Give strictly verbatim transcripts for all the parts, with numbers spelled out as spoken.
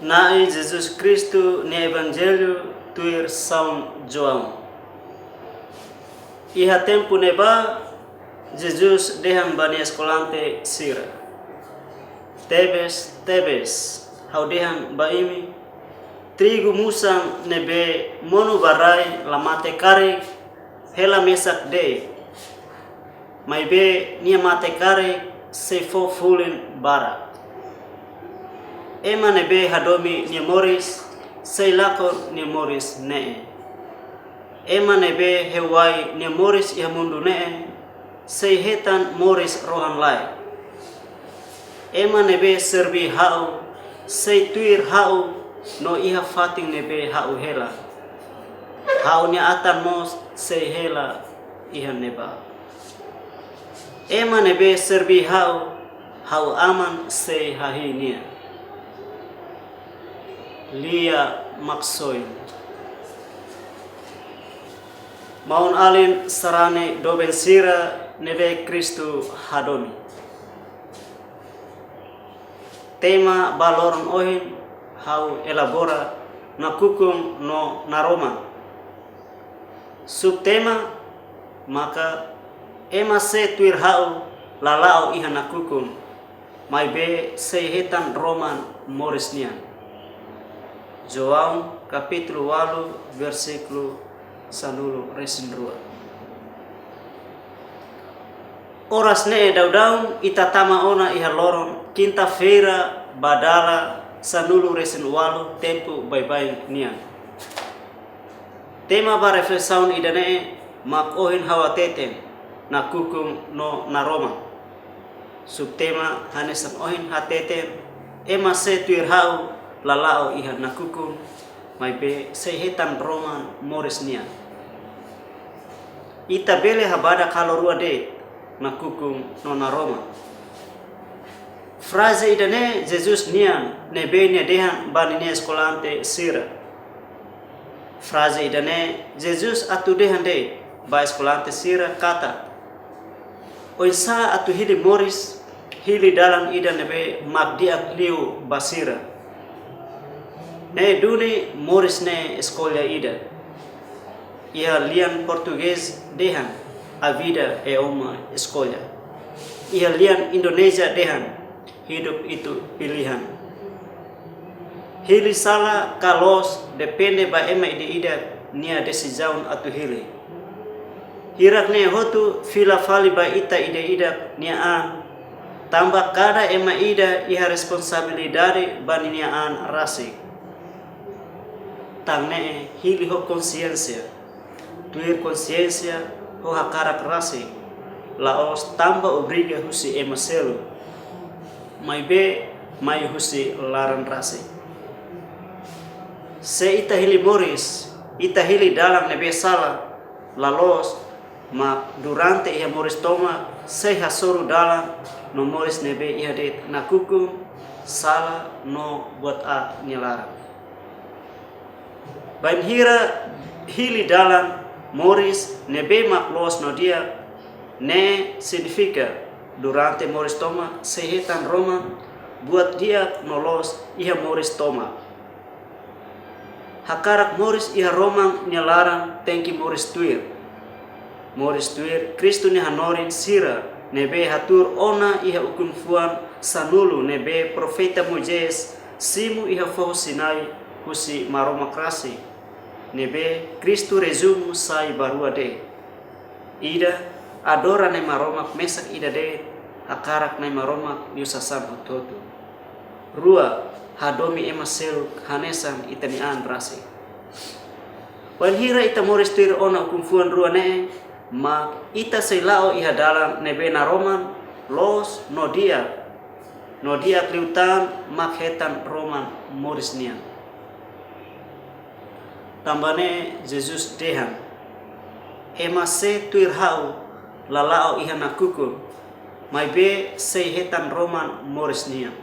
Na'i Jesus Kristu nia Evanjellu tuir São João. Iha tempu ne'ebá, Jesus dehan ba nia eskolante sira: Tebes, tebes, ha'u dehan ba imi, trigu musan ne'ebé monu ba rai la mate karik hela mesak de'it, maibé nia mate karik sei fó fulin barak. Ema ne'ebé hadomi nia moris, sei lakon nia moris ne'e. Ema ne'ebé heuai nia moris iha mundu ne'e, sei hetan moris rohan-laek. Ema ne'ebé serbí ha'u, sei tuir ha'u no iha fatin ne'ebé ha'u hela. Ha'u-nia atan mós sei hela iha ne'ebá. Ema ne'ebé serbí ha'u, ha'u Aman sei hahi'i nia. Lia Maksoin. Maun-alin sarani doben sira ne'ebé Kristu hadomi. Tema ba loron ohin ha'u elabora nakukun no naroman. Subtema maka: Ema sé tuir ha'u la la'o iha nakukun, maibé sei hetan roman moris nian. João kapítulu ualu, versíkulu sanulu-resin-rua. Oras ne'e daudaun ita tama ona iha loron kinta-feira ba dala sanulu-resin-ualu tempu baibain nian. Tema ba reflesaun ida-ne'e mak ohin ha'u hateten, nakukun no naroman. Subtema hanesan ohin hateten: Ema sé tuir ha'u la la'o iha nakukun, maibé sei hetan roman moris nian. Ita bele habadak halo rua de'it, nakukun no naroman. Fraze ida-ne'e Jesus nian ne'ebé nia dehan ba ninia eskolante sira. Fraze ida-ne'e Jesus atu dehan de'it ba eskolante sira katak oinsá atu hili moris, hili dalan ida ne'ebé mak di'ak liu ba sira. Ne'e duni moris ne'e eskolha ida. Iha lian Portugés dehan: A vida é uma escolha. Iha lian Indonézia dehan: Hidup itu pilihan. Hili sala ka loos depende ba ema ida-idak nia desizaun atu hili. Hirak-ne'e hotu fila fali ba ita ida-idak nia an, tanba kada ema ida iha responsabilidade ba ninia an rasik. Tan ne'e hili ho konsiénsia, tuir konsiénsia ho hakarak rasik, la'ós tanba obriga husi ema seluk, maibé mai husi laran rasik. Se ita hili moris, ita hili dalan ne'ebé sala, la loos, mak durante iha moris tomak sei hasoru dalan no moris ne'ebé iha de'it nakukun, sala no buat aat nia laran. Bainhira hili dalan moris ne'ebé mak loos no di'ak, ne'e signifika durante moris tomak sei hetan roman buat di'ak no loos iha moris tomak. Hakarak moris iha roman nia laran tenke moris tuir. Moris tuir Kristu nia hanorin sira ne'ebé hatuur ona iha ukun-fuan sanulu ne'ebé profeta Moisés simu iha foho Sinai husi Maromak rasik, ne'ebé Kristu rezumu sai ba rua de'it. Ida, adora Na'i Maromak mesak ida de'it, hakarak Na'i Maromak liu sasán hotu-hotu. Rua, hadomi ema seluk hanesan ita-nia an rasik. Wainhira ita moris tuir ona ukun-fuan rua ne'e, mak ita sei la'o iha dalan ne'ebé naroman, loos no di'ak, no di'ak liután mak hetan roman moris nian. Tanba ne'e Jesus dehan: Ema sé tuir ha'u la la'o iha nakukun, maibé sei hetan roman moris nian.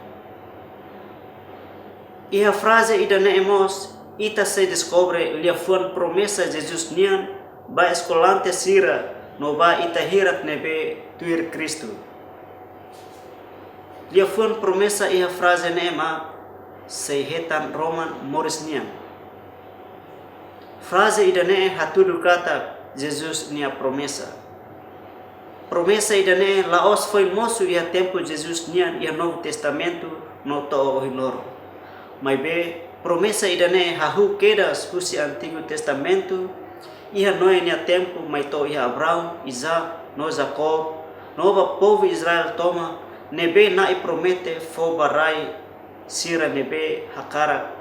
Iha fraze ida-ne'e mós ita sei deskobre liafuan promesa Jesus nian ba eskolante sira no ba ita hirak ne'ebé tuir Kristu. Liafuan promesa iha fraze ne'e mak: sei hetan roman moris nian. Fraze ida-ne'e hatudu katak Jesus nia promesa. Promesa ida-ne'e la'ós foin mosu iha tempu Jesus nian iha Novu Testamentu no to'o ohin loron. Maibé, promesa ida-ne'e hahú kedas husi Antigu Testamentu, iha Noé nia tempu mai to'o iha Abraão, Isaac, no Jacob, no ba povu Israel tomak, ne'ebé Na'i promete fó ba rai sira ne'ebé hakarak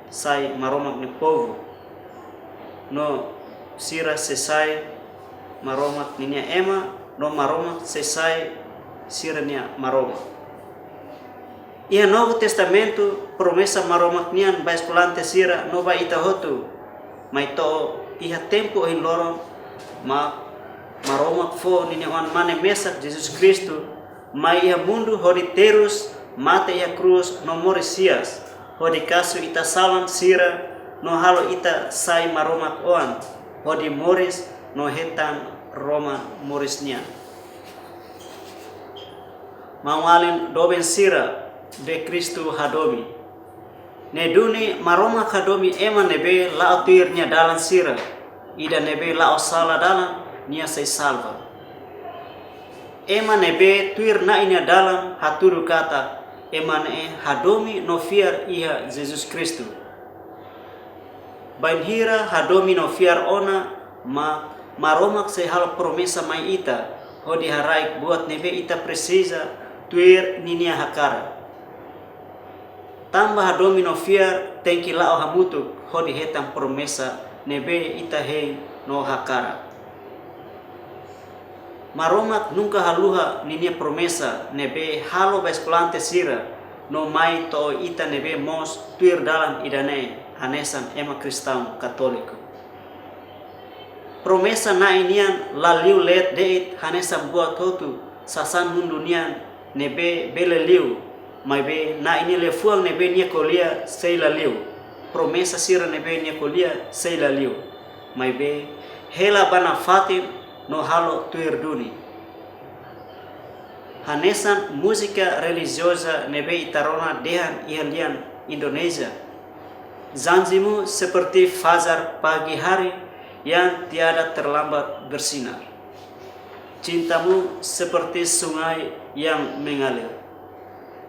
sai Maromak nia povu. No sira sei sai Maromak ninia ema, no Maromak sei sai sira-nia Maromak. Iha Novu Testamentu, promesa Maromak nian ba eskolante sira no ba ita hotu, mai to'o iha tempu ohin loron, mak Maromak fó ninia Oan-Mane mesak Jesus Kristu mai iha mundu hodi terus, mate iha krús no moris hi'as, hodi kasu ita salan sira no halo ita sai Maromak oan, hodi moris no hetan roman moris nian. Maun-alin doben sira, be Kristu hadomi. Ne'e duni Maromak hadomi ema ne'ebé la'o tuir nia dalan sira, ida ne'ebé la'o sala dalan, nia sei salva. Ema ne'ebé tuir Na'i nia dalan hatudu katak ema ne'e hadomi no fiar iha Jesus Kristu. Bainhira hadomi no fiar ona, mak Maromak sei halo promesa mai ita, hodi haraik buat ne'ebé ita presiza tuir ninia hakarak. Tanba hadomi no fiar tenke la'o hamutuk hodi hetan promesa ne'ebé ita hein no hakarak. Maromak nunka haluha ninia promesa ne'ebé halo ba eskolante sira no mai to'o ita ne'ebé mós tuir dalan ida-ne'e hanesan ema kristaun katóliku. Promesa Na'i nian la liu leet de'it hanesan buat hotu sasán mundu nian ne'ebé bele liu, maibé Na'i nia liafuan ne'ebé nia ko'alia sei la liu, promesa sira ne'ebé nia ko'alia sei la liu, maibé hela ba nafatin no halo tuir duni. Hanesan múzika relijioza ne'ebé ita rona dehan iha lian Indonézia. Janjimu seperti fajar pagi hari yang tiada terlambat bersinar. Cintamu seperti sungai yang mengalir.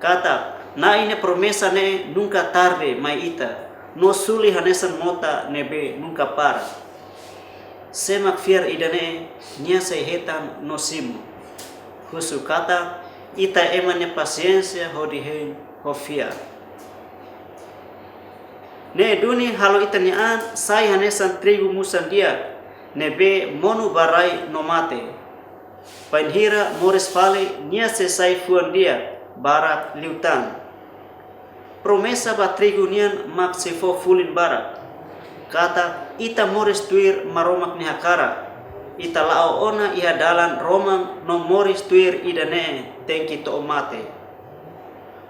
Katak, Na'i nia promesa ne'e nunka tarde mai ita, no suli hanesan mota ne'ebé nunka para. Sé mak fiar ida-ne'e, nia sei hetan no simu. Husu katak, ita ema nia pasiénsia hodi hein ho fiar. Ne'e duni halo ita-nia an sai hanesan trigu musan di'ak, ne'ebé monu ba rai no mate. Bainhira moris fali, nia sei sai fuan di'ak, barak liután. Promesa ba trigu nian mak sei fó fulin barak. Katak ita moris tuir Maromak nia hakarak, ita la'o ona iha dalan roman no moris tuir ida-ne'e tenke to'o mate.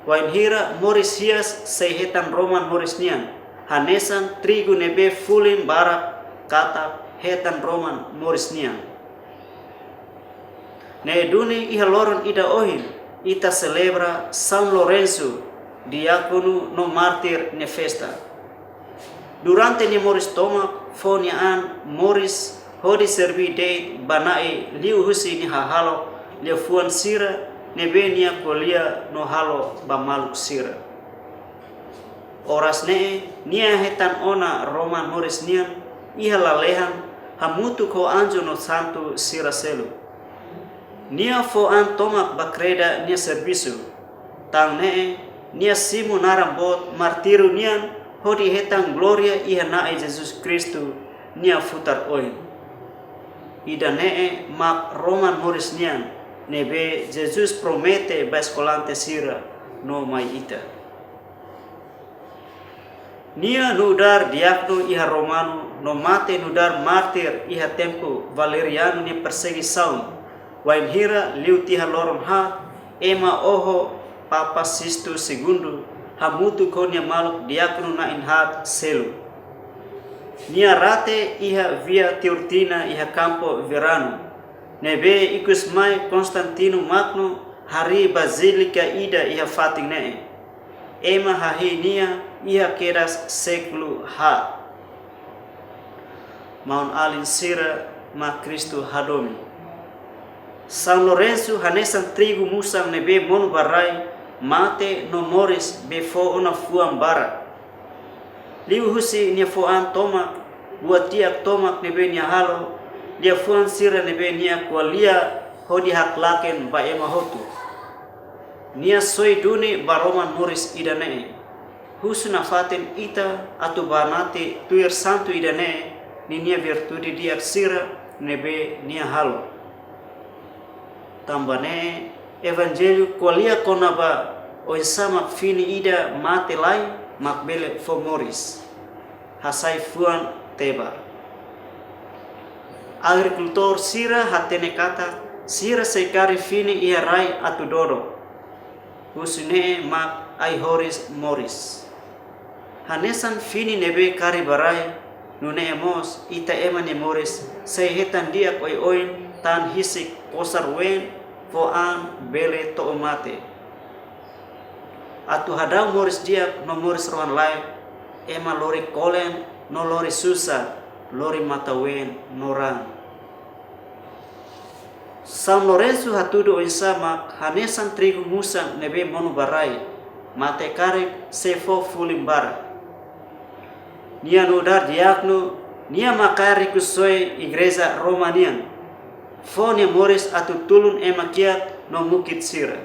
Wainhira moris hi'as sei hetan roman moris nian, hanesan trigu ne'ebé fulin barak katak hetan roman moris nian. Ne'e duni iha loron ida ohin, ita selebra São Lourenço, diákonu no mártir nia festa. Durante nia moris tomak, fó nia an moris hodi serbí de'it ba Na'i liuhusi nia hahalok liafuan sira ne'ebé nia ko'alia no halo ba maluk sira. Oras ne'e, nia hetan ona roman moris nian iha lalehan hamutuk ho anju no santu sira seluk. Nia fó an tomak ba kreda nia servisu. Tan ne'e, nia simu naran boot martíriu nian hodi hetan glória iha Na'i Jesus Kristu nia futar oin. Ida-ne'e mak roman moris nian ne'ebé Jesus promete ba eskolante sira no mai ita. Nia nu'udar diákonu iha Romanu no mate nu'udar mártir iha tempu Valeriano nia persegisaun, wainhira liu tiha loron haat, ema oho Papa Sistu Segundu hamutuk ho nia maluk diákonu na'in-haat seluk. Nia rate iha Via Tiburtina iha Campo Verano, ne'ebé ikus mai Konstantino Magno harii bazílika ida iha fatin ne'e. Ema hahi nia iha kedas século haat. Maun-alin sira mak Kristu hadomi. São Lourenço hanesan trigu musan ne'ebé monu ba rai, mate no moris be fó ona fuan barak. Liuhusi nia fó an tomak, buat di'ak tomak ne'ebé nia halo, liafuan sira ne'ebé nia ko'alia hodi haklaken ba ema hotu. Nia soi duni ba roman moris ida-ne'e. Husu nafatin ita atu banati tuir santu ida-ne'e ninia virtude di'ak sira ne'ebé nia halo. Tanba ne'e, Evanjellu ko'alia kona-ba oinsá mak fini ida mate lai mak bele fó moris, hasai fuan tebar. Agrikultór sira hatene katak sira sei kari fini iha rai atu dodok. Husi ne'e mak ai-horis moris. Hanesan fini ne'ebé kari ba rai, nune'e mós ita ema nia moris sei hetan di'ak oioin tan hisik kosar ween, fó an, bele to'o mate. Atu hadau moris di'ak no moris rohan-laek, ema lori kolen no lori susar, lori matan-ween no raan. São Lourenço hatudu oinsá mak hanesan trigu musan ne'ebé monu ba rai, mate karik sei fó fulin barak. Nia nu'udar diákonu, nia mak kaer rikusoin Igreja Roma nian, fó nia moris atu tulun ema kiak no mukit sira.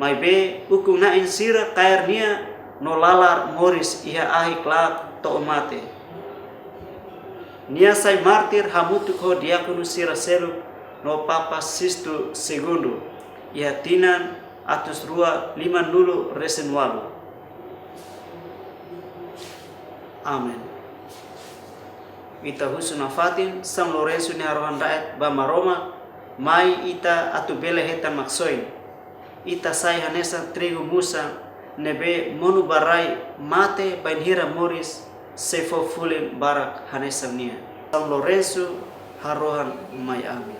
Maibé ukun-na'in sira kaer nia no lalar moris iha ahi klaak to'o mate. Nia sai mártir hamutuk ho diákonu sira seluk no Papa Sistu Segundu, iha tinan atus rua limanulu-resin-ualu. Amen. Ita husu nafatin São Lourenço nia harohan-da'et ba Maromak, mai ita atu bele hetan Maksoin. Ita sai hanesan trigu musan ne'ebé monu ba rai, mate bainhira moris, sei fó fulin barak hanesan nia. São Lourenço harohan mai ami.